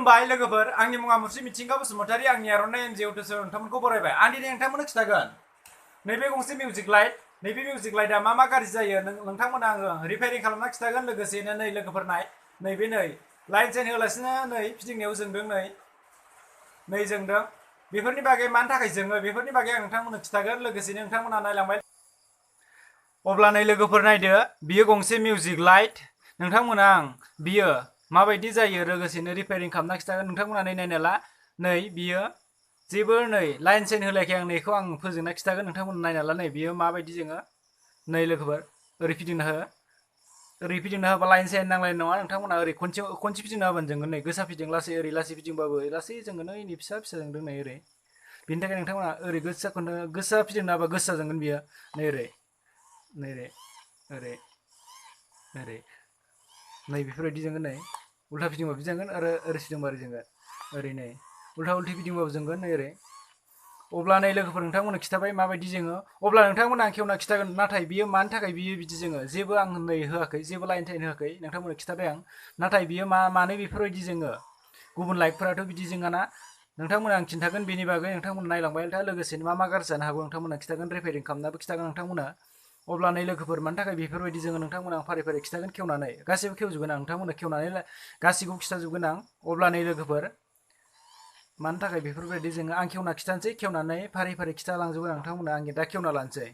खुलुमबाय लोगोफोर आंनि मुङा मुस्रि मिथिंगा बसुमतारी आंनि आर'नाइ एनजिअ टिउसन नोंथांमोनखौ बरायबाय आं दिनै नोंथांमोननो खिथागोन नैबे गंसे मिउजिक लाइट नैबे मिउजिक लाइटआ मा गाज्रि जायो नोंथांमोना आङो रिपेयारिं खालामना खिथागोन लोगोसेनो नै लोगोफोर नाय नैबे नै लाइन साइन होलासिनो नै फिदिंनायाव जोंदों नै जोंदों बेफोरनि बागै मानि थाखाय जोङो बेफोरनि बागै आं नोंथांमोननो खिथागोन लोगोसेनो नोंथांमोना नायलांबाय अब्ला नै लोगोफोर नायदो बियो गंसे मिउजिक लाइट नोंथांमोना आं बियो माबायदि जायो लोगोसेनो रिपेयारिं खालामना खिथागोन नोंथांमोना नायना ला नै बियो जेबो नै लाइन साइन होलायाखै आं नैखौ आं फोजोंना खिथागोन नोंथांमोना नायना ला नै बियो माबायदि जोङो नै लोगोफोर ओरै फिदिंना होबा लाइन साइन नांलाय नङा नोंथांमोना ओरै खनसे फिदिंना होबानो जोङो नै गोसा फिदिं लासै ओरै लासै फिदिंबाबो लासै जोङो नै फिसा जोंदों नै ओरै बिनि थाखाय नोंथांमोना ओरै गोसा फिदिंना होबा गोसा जोंगोन बियो नै ओरै नै बेफोरबायदि जोंगोन नै उल्था फिदिंबा बिदि जागोन आरो ओरै फिदिंबा ओरै जोंगोन ओरै नै उल्था उल्थि फिदिंबाबो जोंगोन नै ओरै अब्ला नै लोगोफोर नोंथांमोननो खिथाबाय माबायदि जोङो अब्ला नोंथांमोना आं खेवना खिथागोन नाथाय बियो मानि थाखाय बियो बिदि जोङो जेबो आं नै होआखै जेबो लाइन थाइन होआखै नोंथांमोननो खिथाबाय आं नाथाय बियो मानो बेफोरबायदि जोङो गुबुन लाइटफोराथ' बिदि जोङाना नोंथांमोना आं खिन्थागोन बेनि बागै नोंथांमोना नायलांबाय था लोगोसेनो मा गाज्रि जानो हागौ नोंथांमोना खिथागोन रिपेयारिं खालामनाबो खिथागोन नोंथांमोना अब्ला नै लोगोफोर मानि थाखाय बेफोरबायदि जोङो नोंथांमोना आं फारि फारि खिथागोन खेवनानै गासैबो खेवजोबगोन आं नोंथांमोना खेवनानै गासैखौबो खिथाजोबगोन आं अब्ला नै लोगोफोर मानि थाखाय बेफोरबायदि जोङो आं खेवना खिथानोसै खेवनानै फारि फारि खिथालांजोबगोन आं नोंथांमोना आं दा खेवना लानोसै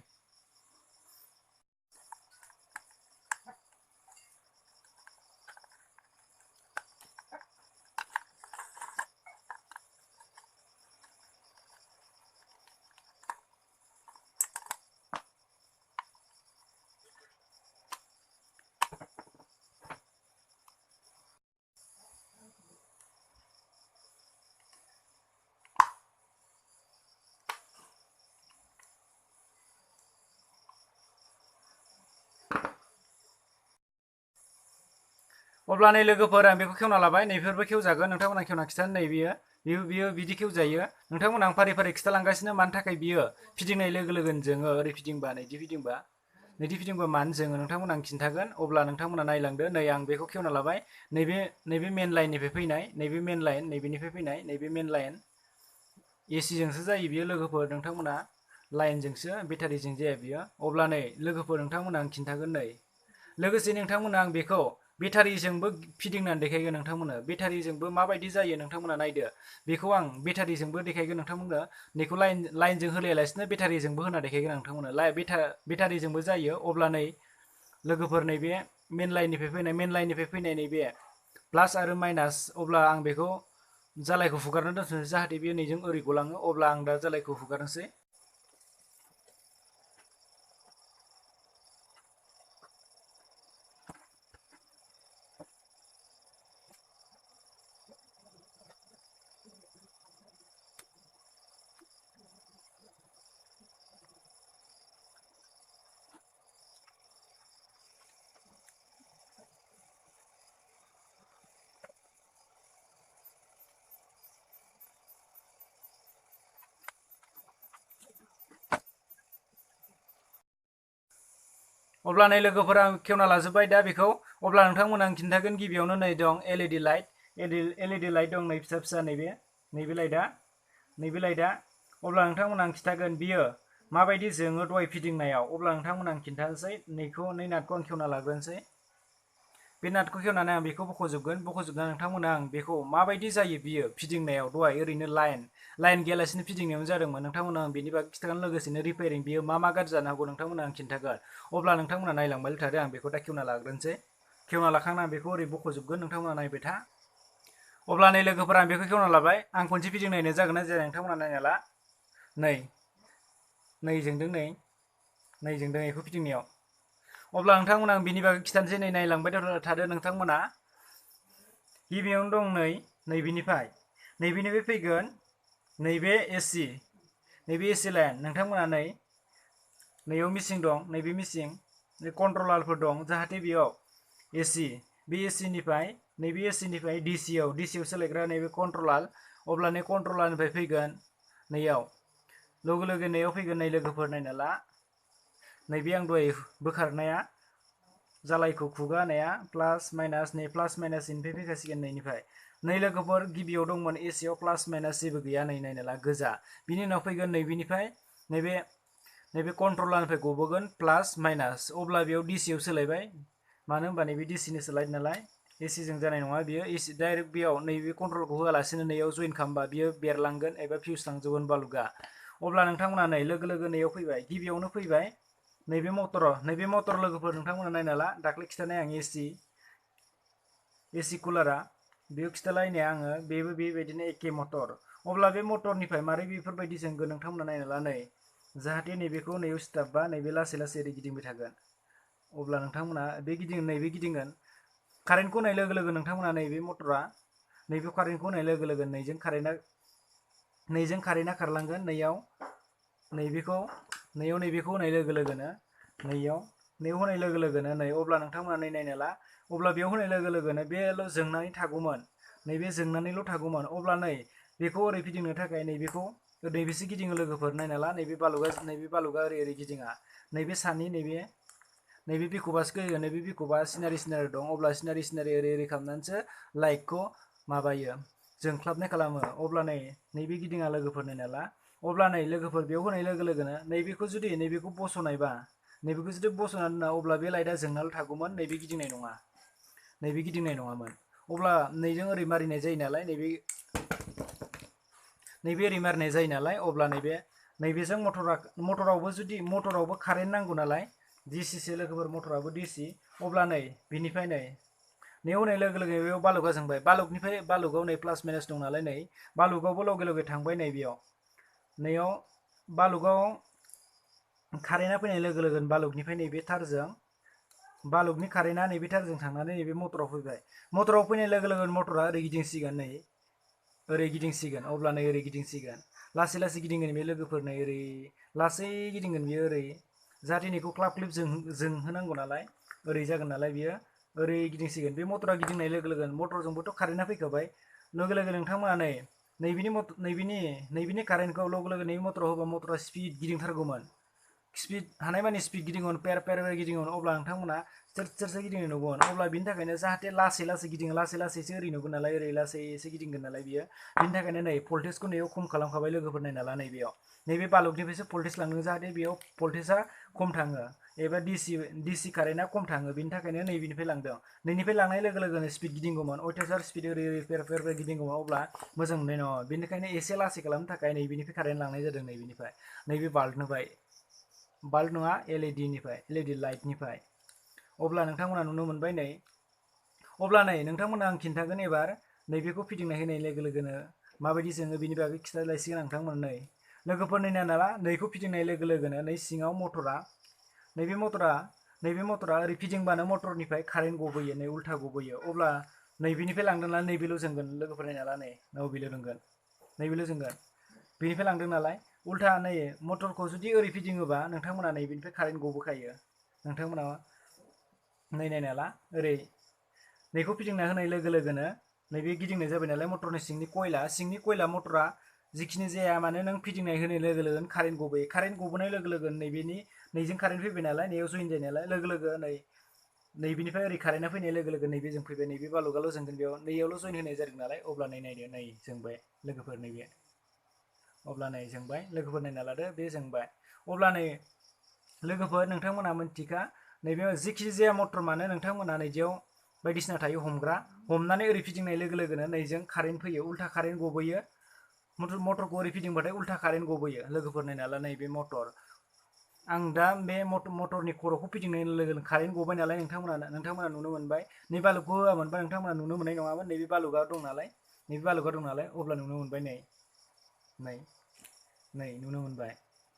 अब्ला नै लोगोफोर आं बेखौ खेवना लाबाय नैफोरबो खेवजागोन नोंथांमोना खेवना खिथानो नै बियो बिदि खेवजायो नोंथांमोना आं फारि फारि खिथालांगासिनो मानि थाखाय बियो फिदिंनाय लोगो लोगोनो जोङो ओरै फिदिंबा नैदि फिदिंबा मानो जोङो नोंथांमोना आं खिन्थागोन अब्ला नोंथांमोना नायलांदो नै आं बेखौ खेवना लाबाय नैबे मेन लाइननिफ्राय फैनाय नैबे मेन लाइन नैबेनिफ्राय फैनाय नैबे मेन लाइन एसिजोंसो जायो बियो लोगोफोर नोंथांमोना लाइनजोंसो बेटारिजों जाया बियो अब्ला नै लोगोफोर नोंथांमोना आं खिन्थागोन नै लोगोसे नोंथांमोना आं बेखौ बेटारिजोंबो फिदिंनानै देखायगोन नोंथांमोननो बेटारिजोंबो माबायदि जायो नोंथांमोना नायदो बेखौ आं बेटारिजोंबो देखायगोन नोंथांमोननो नैखौ लाइनजों होलायालासिनो बेटारिजोंबो होना देखायगोन आं नोंथांमोननो बेटारिजोंबो जायो अब्ला नै लोगोफोर नैबे मेन लाइननिफ्राय फैनाय नैबे प्लास आरो माइनास अब्ला आं बेखौ जालायखौ हुगारना दोनथ'नोसै जाहाथे बेयो नैजों ओरै गलाङो अब्ला आं दा जालायखौ हुगारनोसै अब्ला नै लोगोफोर आं खेवना लाजोब्बाय दा बेखौ अब्ला नोंथांमोना आं खिन्थागोन गिबियावनो नै दं एलइडि लाइट दं नै फिसा नैबे लाइटआ अब्ला नोंथांमोना आं खिन्थागोन बियो माबायदि जोङो दहाय फिदिंनायाव अब्ला नोंथांमोना आं खिन्थानोसै नै नाटखौ आं खेवना लाग्रोनोसै बे नाटखौ खेवनानै आं बेखौ बख'जोबनानै नोंथांमोना आं बेखौ माबायदि जायो बियो फिदिंनायाव दहाय ओरैनो लाइन गैयालासिनो फिदिंनायावनो जादोंमोन नोंथांमोना आं बेनि बागै खिन्थागोन लोगोसेनो रिपेयारिं बियो मा गाज्रि जानो हागौ नोंथांमोना आं खिन्थागोन अब्ला नोंथांमोना नायलांबाय थादो आं बेखौ दा खेवना लाग्रोनोसै खेवना लाखांना आं बेखौ ओरै बख'जोबगोन नोंथांमोना नायबाय था अब्ला नै लोगोफोर आं बेखौ खेवना लाबाय आं खनसे फिदिंनायनो जागोन ना जाया नोंथांमोना नायना ला नै जोंदों बेखौ फिदिंनायाव अब्ला नोंथांमोना आं बिनि बागै खिथानोसै नै नायलांबाय थादो नोंथांमोना गिबियावनो दं नैबेनिफ्राय फैगोन नैबे एसि लाइन नोंथांमोना नैयाव मिसिं दं नैबे मिसिं कन्ट्रलारफोर दं जाहाथे बेयाव बे एसिनिफ्राय डिसिआव सोलायग्रा नैबे कन्ट्रलार अब्ला नै कन्ट्रलारनिफ्राय फैगोन नैयाव लोगो नैयाव फैगोन नै लोगोफोर नायना ला नैबे आं दहाय बोखारनाया जालायखौ खुगा होनाया प्लास माइनास इनिफ्राय फैखासिगोन नैनिफ्राय नै लोगोफोर गिबियाव दंमोन एसि आव प्लास माइनास जेबो गैया नै नायना ला गोजा बिनि उनाव फैगोन नैबेनिफ्राय नैबे कन्ट्रलारनिफ्राय गबोगोन प्लास माइनास अब्ला बेयाव डिसि आव सोलायबाय मानो होनबा नैबे डिसि नि सोलायदों नालाय एसि जों जानाय नङा बियो एसि डाइरेक्ट बेयाव नैबे कन्ट्रलखौ होआलासिनो नैयाव जइन खालामबा बियो बेरलांगोन एबा फिउस लांजोबगोन बालुगा अब्ला नोंथांमोना नै लोगो लोगो नैयाव फैबाय गिबियावनो फैबाय नैबे मटर लोगोफोर नोंथांमोना नायना ला दाख्लै खिथानाय आं एसि कुलारा बेयाव खिथालायनाया आङो बेबो बेबायदिनो एके मटर अब्ला बे मटरनिफ्राय मारै बेफोरबायदि जोंगोन नोंथांमोना नायना ला नै जाहाथे नैबेखौ नैयाव सिथाबबा नैबे लासै लासै ओरै गिदिंबाय थागोन अब्ला नोंथांमोना नैबे गिदिंगोन कारेन्टखौ होनाय लोगो लोगो नोंथांमोना नैबे मटरा नैबे कारेन्टखौ होनाय लोगो लोगो नैजों कारेन्टआ खारलांगोन नैयाव नैबेखौ होनाय लोगो लोगोनो नैयाव होनाय लोगो लोगोनो नै अब्ला नोंथांमोना नै नायना ला अब्ला बेयाव होनाय लोगो लोगोनो बेल' जोंनानै थागौमोन नैबे जोंनानैल' थागौमोन अब्ला नै बेखौ ओरै फिदिंनो थाखाय नैबेसो गिदिङो लोगोफोर नायना ला नैबे बालुगा ओरै गिदिङा नैबे सानि नैबे बिखबासो गयो नैबे बिखबा सिनारि दं अब्ला सिनारि ओरै खालामनानैसो लाइटखौ माबायो जोंख्लाबनाय खालामो अब्ला नैबे गिदिङा लोगोफोर नायना ला अब्ला नै लोगोफोर बेयाव होनाय लोगो लोगोनो नैबेखौ जुदि बस'नायबा नैबेखौ जुदि बस'नानै दोना अब्ला बे लाइटआ जोंनाल' थागौमोन नैबे गिदिंनाय नङामोन अब्ला नैजों ओरै मारिनाय जायो नालाय नैबे ओरै मारिनाय जायो नालाय अब्ला नैबेजों मटरावबो कारेन्ट नांगौ नालाय डिसिसो लोगोफोर मटराबो डिसि अब्ला नै बिनिफ्राय नैयाव होनाय लोगो लोगो बेयाव बालुगा जोंबाय बालुगाव नै प्लास माइनास दं नालाय नै बालुगावबो लगे लगे थांबाय नैयाव बालुगाव कारेन्टआ फैनाय लोगो लोगो बालुगनिफ्राय नैबे थारजों बालुगनि कारेन्टआ नैबे थारजों थांनानै नैबे मटराव फैबाय मटराव फैनाय लोगो लोगो मटरा ओरै गिदिंसिगोन अब्ला नै ओरै गिदिंसिगोन लासै लासै गिदिंगोन बे लोगोफोर नै ओरै लासै गिदिंगोन बियो ओरै जाहाथे नैखौ क्लाब जोंहोनांगौ नालाय ओरै जागोन नालाय बियो ओरै गिदिंसिगोन बे मटरा गिदिंनाय लोगो लोगो मटरजोंबोथ' कारेन्टआ फैखाबाय लोगो लोगो नोंथांमोना नैबेनि कारेन्टखौ लोगो लोगो नैबे मटराव होबा मटरा स्पिड गिदिंथारगौमोन हानायमानि स्पिड गिदिंगोन पेर गिदिंगोन अब्ला नोंथांमोना सोरसो गिदिंनो नुगोन अब्ला बिनि थाखायनो जाहाथे लासै लासै गिदिङो लासै लासैसो ओरै नुगोन नालाय ओरै लासैसो गिदिंगोन नालाय बियो बिनि थाखायनो नै भल्टेजखौ नैयाव खम खालामखाबाय लोगोफोर नायना ला नैबे बालुगनिफ्रायसो भल्टेज लांदों जाहाथे बेयाव भल्टेजआ खम थाङो एबा डिसि कारेन्टआ खम थाङो बिनि थाखायनो नैबेनिफ्राय लांदों नैनिफ्राय लांनाय लोगो लोगोनो स्पिड गिदिंगौमोन अयथासार स्पिड ओरै पेर गिदिंगौमोन अब्ला मोजां मोननाय नङा बेनिखायनो एसे लासै खालामनो थाखाय नैबेनिफ्राय कारेन्ट लांनाय जादों नैबे बाल्ब नङा एलइडि लाइटनिफ्राय अब्ला नोंथांमोना नुनो मोनबाय अब्ला नोंथांमोना आं खिन्थागोन एबार नैबेखौ फिदिंनाय होनाय लोगो लोगोनो माबायदि जोङो बिनि बागै खिथालायसिगोन नोंथांमोन लोगोफोर नायना ला नैखौ फिदिंनाय लोगो लोगोनो नै सिङाव नैबे मटरा ओरै फिदिंबानो मटरनिफ्राय कारेन्ट गबोयो नै उल्था गबोयो अब्ला नैबेनिफ्राय लांदों नालाय नैबेल' जोंगोन लोगोफोर नायना ला नैबेल' जोंगोन बेनिफ्राय लांदों नालाय उल्था नै मटरखौ जुदि ओरै फिदिङोबा नोंथांमोना नैबेनिफ्राय कारेन्ट गबोखायो नोंथांमोना नायना ला ओरै नैखौ फिदिंना होनाय लोगो लोगोनो नैबे गिदिंनाय जाबाय नालाय मटरनि सिंनि कयला मटरा जिखिनि जाया मानो नों फिदिंनाय होनाय लोगो लोगोनो कारेन्ट गबोनाय लोगो लोगोनो नैजों कारेन्ट फैबाय नालाय नैयाव जइन जायो नालाय लोगो लोगो नैबेनिफ्राय ओरै कारेन्टआ फैनाय लोगो लोगो नैबेजों फैबाय नैबे बालुगाल' जोंगोन नैयावल' जइन होनाय जादों नालाय अब्ला नायदो जोंबाय लोगोफोर अब्ला जोंबाय लोगोफोर नायना लादो बे जोंबाय अब्ला लोगोफोर नोंथांमोना मिन्थिखा नैबे जिखि जाया मटर मानो नोंथांमोना नैदियाव बायदिसिना थायो हमनानै ओरै फिदिंनाय लोगो लोगोनो नैजों कारेन्ट फैयो उल्था कारेन्ट गबोयो मटरखौ ओरै फिदिंबाथाय उल्था कारेन्ट गबोयो लोगोफोर नायना ला नैबे मटर आं दा बे मटरनि खर'खौ फिदिंनाय लोगो लोगो कारेन्ट गबाय नालाय नोंथांमोना नुनो मोनबाय नै बालुगखौ होआमोनबा नोंथांमोना नुनो मोननाय नङामोन नैबे बालुगा दं नालाय अब्ला नुनो मोनबाय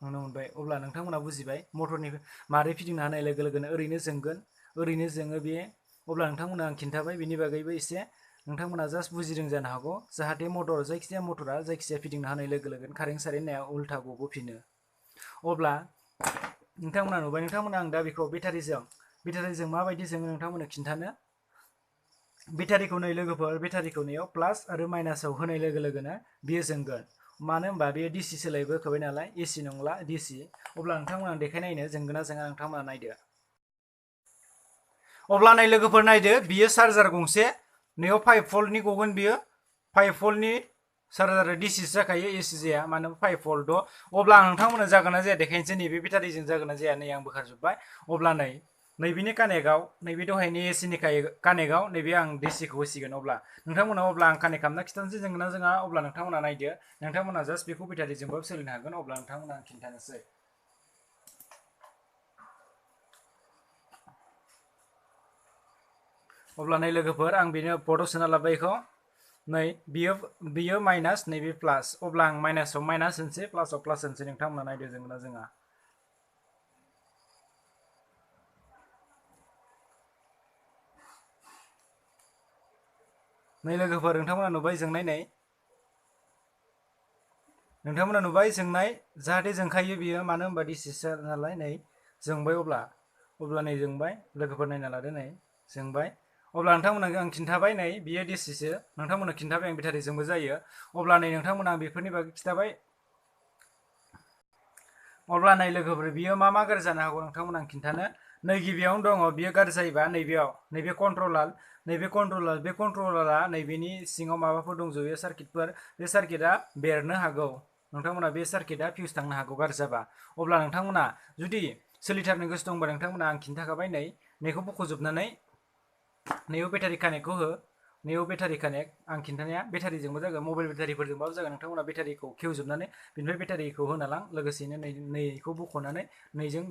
नुनो मोनबाय अब्ला नोंथांमोना बुजिबाय मटरनि मारै फिदिंना होनाय लोगो लोगोनो ओरैनो जोङो बे अब्ला नोंथांमोना आं खिन्थाबाय बेनि बागैबो एसे नोंथांमोना जास्ट बुजिदों जानो हागौ जाहाथे जायखिजाया मटरा फिदिंना होनाय लोगो लोगोनो कारेन्ट सारेन्टनाया उल्था गबोफिनो अब्ला नोंथांमोना नुबाय आं दा बेखौ बेटारिजों माबायदि जोङो नोंथांमोननो खिन्थानो बेटारिखौ लोगोफोर बेटारिखौ प्लास आरो माइनासाव होनाय लोगो लोगोनो बियो जोंगोन मानो होनबा बेयो डिसि सोलायबोखाबाय नालाय एसि नंला डिसि अब्ला नोंथांमोना देखायनायनो जोंगोना जोङा नोंथांमोना नायदो अब्ला लोगोफोर नायदो बियो चार्जार गंसे नैयाव 5 भल्टनि गगोन बियो 5 भल्टनि चार्जार डिसि जाखायो एसि जाया मानो 5 भल्ट अब्ला आं नोंथांमोननो जागोन ना जाया देखायनोसै नैबे बेटारिजों जागोन ना जाया नै आं बोखारजोब्बाय अब्ला नैबेनि कानेक्टआव नैबे दहायनि एसिनि कानेक्टआव नैबे आं डिसिखौ होसिगोन अब्ला नोंथांमोना अब्ला आं कानेक्ट खालामना खिथानोसै जोंगोन ना जोङा अब्ला नोंथांमोना नायदो नोंथांमोना जास्ट बेखौ बेटारिजोंबो सोलिनो हागोन अब्ला नोंथांमोना आं खिन्थानोसै अब्ला नै लोगोफोर आं बेनो बर्डआव सोना लाबाय बेखौ नै बियो माइनास नैबे प्लास अब्ला आं माइनासाव माइनास होनसै प्लासाव प्लास होनसै नोंथांमोना नायदो जोंगोन ना जोङा नै लोगोफोर नोंथांमोना नुबाय जोंनाय नै नोंथांमोना नुबाय जोंनाय जाहाथे जोंखायो बियो मानो होनबा डिसिसो नालाय नै जोंबाय अब्ला नै जोंबाय लोगोफोर नायना लादो नै जोंबाय अब्ला नोंथांमोना आं खिन्थाबाय नै बियो डिसिसो नोंथांमोना खिन्थाबाय आं बेटारिजोंबो जायो अब्ला नै नोंथांमोना आं बेफोरनि बागै खिन्थाबाय अब्ला नै लोगोफोर बियो मा गाज्रि जानो हागौ नोंथांमोना आं खिन्थानो नै गिबियावनो दङ बियो गाज्रि जायोबा नैबे कन्ट्रलारा नैबेनि सिङाव माबाफोर दंजोबो सार्किटफोर बे सार्किटआ बेरनो हागौ नोंथांमोना बे सार्किटआ फिउस थांनो हागौ गाज्रि जाबा अब्ला नोंथांमोना जुदि सोलिथारनो गोसो दंबा नोंथांमोना आं खिन्थाखाबाय नैखौ बख'जोबनानै नैयाव बेटारि कानेक्टखौ हो नैयाव बेटारि कानेक्ट आं खिन्थानाया बेटारिजोंबो जागोन मबाइल बेटारिफोरजोंबाबो जागोन नोंथांमोना बेटारिखौ खेवजोबनानै बेनिफ्राय बेटारिखौ होना लां लोगोसेनो नैखौ बख'नानै नैजों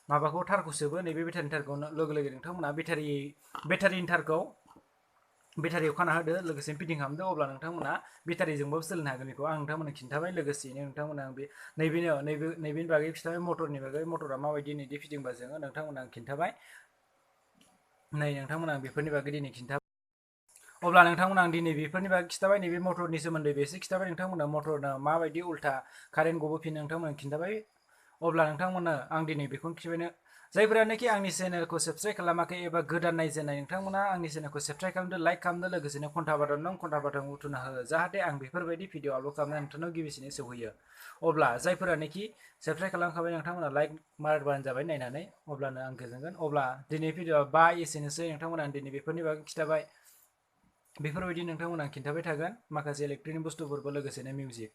माबाखौ थारखौ सोबो नैबे बेटारिनि थारखौ लोगो नोंथांमोना बेटारिनि थारखौ बेटारियाव खाना होदो लोगोसेनो फिटिं खालामदो अब्ला नोंथांमोना बेटारिजोंबो सोलिनो हागोन बेखौ आं नोंथांमोननो खिन्थाबाय लोगोसेनो नोंथांमोना आं नैबेनि बागै खिन्थाबाय मटरनि बागै मटरा माबायदि नैदि फिदिंबा जोङो नोंथांमोना आं खिन्थाबाय नै नोंथांमोना आं बेफोरनि बागै दिनै खिन्थाबाय अब्ला नोंथांमोना आं दिनै बेफोरनि बागै खिन्थाबाय नैबे मटरनि सोमोन्दै बेसे खिन्थाबाय नोंथांमोना मटरनो माबायदि उल्था कारेन्ट गबोफिनो नोंथांमोना खिन्थाबाय अब्ला नोंथांमोना आं दिनै बेखौनो खिन्थाबायनो जायफोरानोखि आंनि चेनेलखौ साबस्क्राइब खालामाखै एबा गोदान नायजेननाय नोंथांमोना आंनि चेनेलखौ साबस्क्राइब खालामदो लाइक खालामदो लोगोसेनो घन्टा बाटन उथुना हो जाहाथे आं बेफोरबायदि भिडिअ आपल'ड खालामनानै नोंथांनाव गिबिसिनै सौहैयो अब्ला जायफोरानोखि साबस्क्राइब खालामखाबाय नोंथांमोना लाइक मारबानो जाबाय नायनानै अब्लानो आं गोजोनगोन अब्ला दिनै भिडिअआ एसेनोसै नोंथांमोना आं दिनै बेफोरनि बागै खिन्थाबाय बेफोरबायदि नोंथांमोना खिन्थाबाय थागोन माखासे इलेक्ट्रिक बुस्थुफोरबो लोगोसेनो मिउजिक